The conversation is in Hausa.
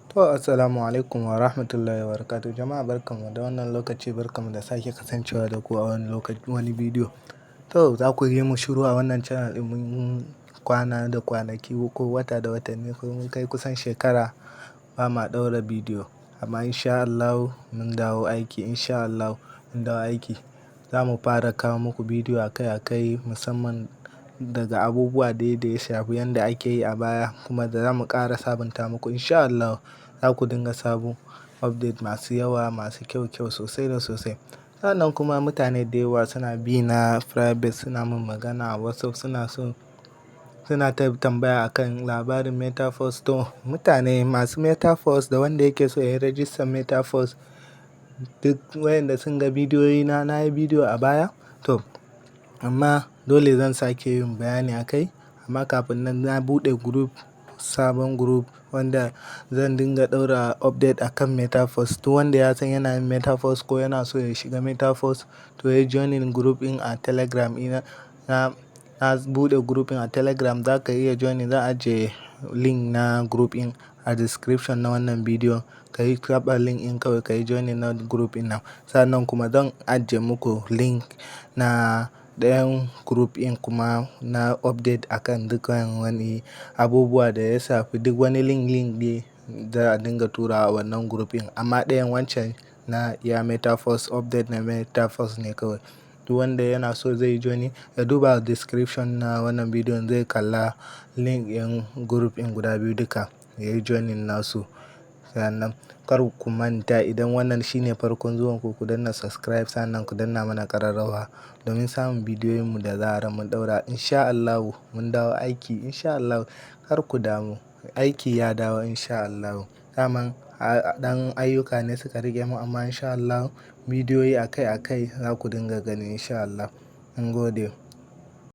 To, assalamu alaikum wa rahmatullahi wa barakatuh. Jama'a, barkanmu da wannan lokaci, barkanmu da sake kasancewa da ku a wani lokaci, wani bidiyo. To, za ku yi mu shiru a wannan channel ɗin, mun kwana da kwanaki ko wata da watanni ko mun kai kusan shekara ba ma ɗaura bidiyo. Amma insha Allahu mun dawo aiki, insha Allahu mun dawo aiki. Za mu fara kawo muku bidiyo akai akai, musamman daga abubuwa da ya shafi yanda ake yi a baya, kuma da za mu ƙara sabunta muku, insha Allahu. Za ku dinga samun update masu yawa, masu kyau kyau sosai da sosai. Sannan kuma mutane da yawa suna bi na private, suna min magana a WhatsApp, suna so, suna ta tambaya akan labarin Metaforce. To, mutane masu Metaforce da wanda yake so ya yi register Metaforce, duk wayanda sun ga bidiyoyi na, na yi bidiyo a baya. To, amma dole zan sake yin bayani a kai. Amma kafin nan, na buɗe group, sabon group wanda zan dinga ɗaura update akan Metaforce. Duk wanda ya san yana yin Metaforce ko yana so ya shiga Metaforce, to ya joining group ɗin a Telegram ina. Na buɗe group ɗin a Telegram, za ka iya joining. Zan ajiye link na group ɗin a description na wannan bidiyo. Ka yi taɓa link ɗin kawai, ka yi joining na group ɗin nan. Sannan kuma zan ajiye muku link na ɗayan group ɗin kuma na update akan dukkan wani abubuwa da ya shafi duk wani link link ne za a dinga turawa a wannan group ɗin. Amma ɗayan wancan na iya Metaforce, update na Metaforce ne kawai. Duk wanda yana so zai joining, ya duba description na wannan bidiyon, zai kalla link ɗin group ɗin guda biyu duka, ya yi joining nasu. Sannan kar ku manta, idan wannan shine farkon zuwan ku, ku danna subscribe, sannan ku danna mana ƙararrawa domin samun bidiyoyinmu da zarar mun ɗaura. Insha Allahu mun dawo aiki, insha Allahu. Kar ku damu, aiki ya dawo, insha Allahu. Daman ɗan ayyuka ne suka riƙe mu, amma insha Allahu bidiyoyi akai akai za ku dinga gani, insha Allah. Mun gode.